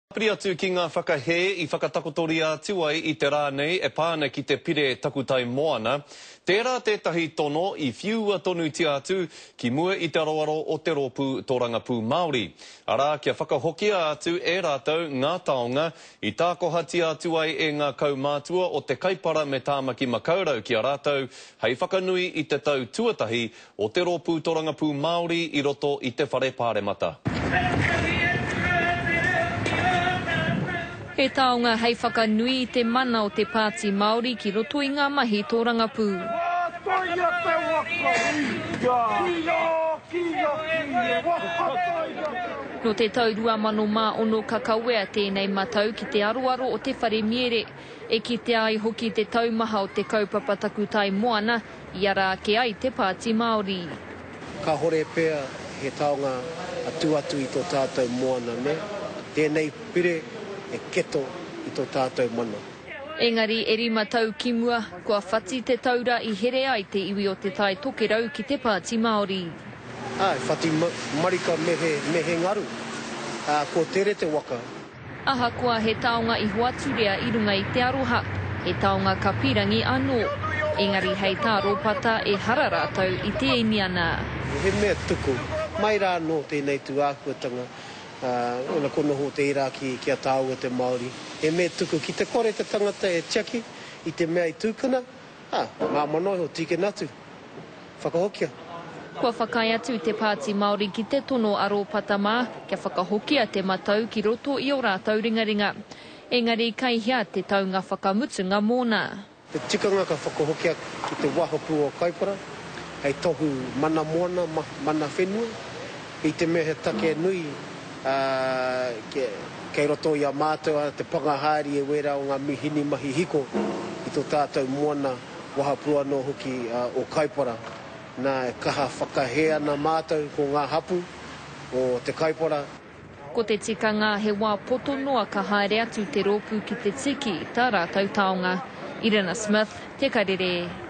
Tāpiri atu ki ngā whakahē i whakatakotoria atu ai i te rā nei e pā ana ki te Pire Takutai Moana, tērā tētahi tono i whiua tonutia atu ki mua i te aroaro o te Rōpū Tōrangapū Māori, arā, kia whakahokia atu e rātou ngā taonga i tākohatia atu ai e ngā kaumātua o te Kaipara me Tāmaki Makaurau ki a rātou hei whakanui i te tau tuatahi o te Rōpū Torangapū Māori i roto i te Whare Pāremata. He taonga hei whakanui i te mana o te Pāti Māori ki roto i ngā mahi tōrangapū. Nō te tau 2006 ka kawea tēnei matau ki te aroaro o te whare miere, e kitea ai hoki te taumaha o te kaupapa takutai moana I ara ake ai te Pāti Māori. Kahore pea he taonga a tu atu i to tatou moana ne? Tenei pire e keto i to tatou mana. Engari e rima tau ki mua, kua whati te taura i here ai te iwi o Te Tai Tokerau ki te Pāti Māori. Ae, whati marika me he, me he ngaru. A, ko tere te waka. Ahakoa he taonga i hoaturia i runga i te aroha, he taonga ka pirangi anō. Engari hei tā Ropata ehara rātou i te Iniana. He mea tuku mai rā anō tēnei tū āhuatanga, ā, ko noho tērā ki, ki a tāua te Māori. He mea tuku ki te kore te tangata e tiaki i te mea i tūkuna, ā, māmā noa iho, tīkina atu. Whakahokia. Kua whakaae atu te Pāti Māori ki te tono a Rōpata mā kia whakahokia te matau ki roto i ō rātou ringaringa. Engari kai hea te taunga whakamutunga mōna? Te tikanga ka whakahokia ki te wahapū o Kaipara hei tohu mana moana, mana whenua, i te mea he take nui kei roto i a mātou te panga haere i wērā o ngā mihini mahi hiko i tō tātou moana Wahapū anō hoki o Kaipara. Nā, e kaha whakahē ana mātou ko ngā hapū o te Kaipara. Ko te tikanga he wā poto noa ka haere atu te rōpū ki te tiki tā rātou taonga. Irina Smith, Te Karere.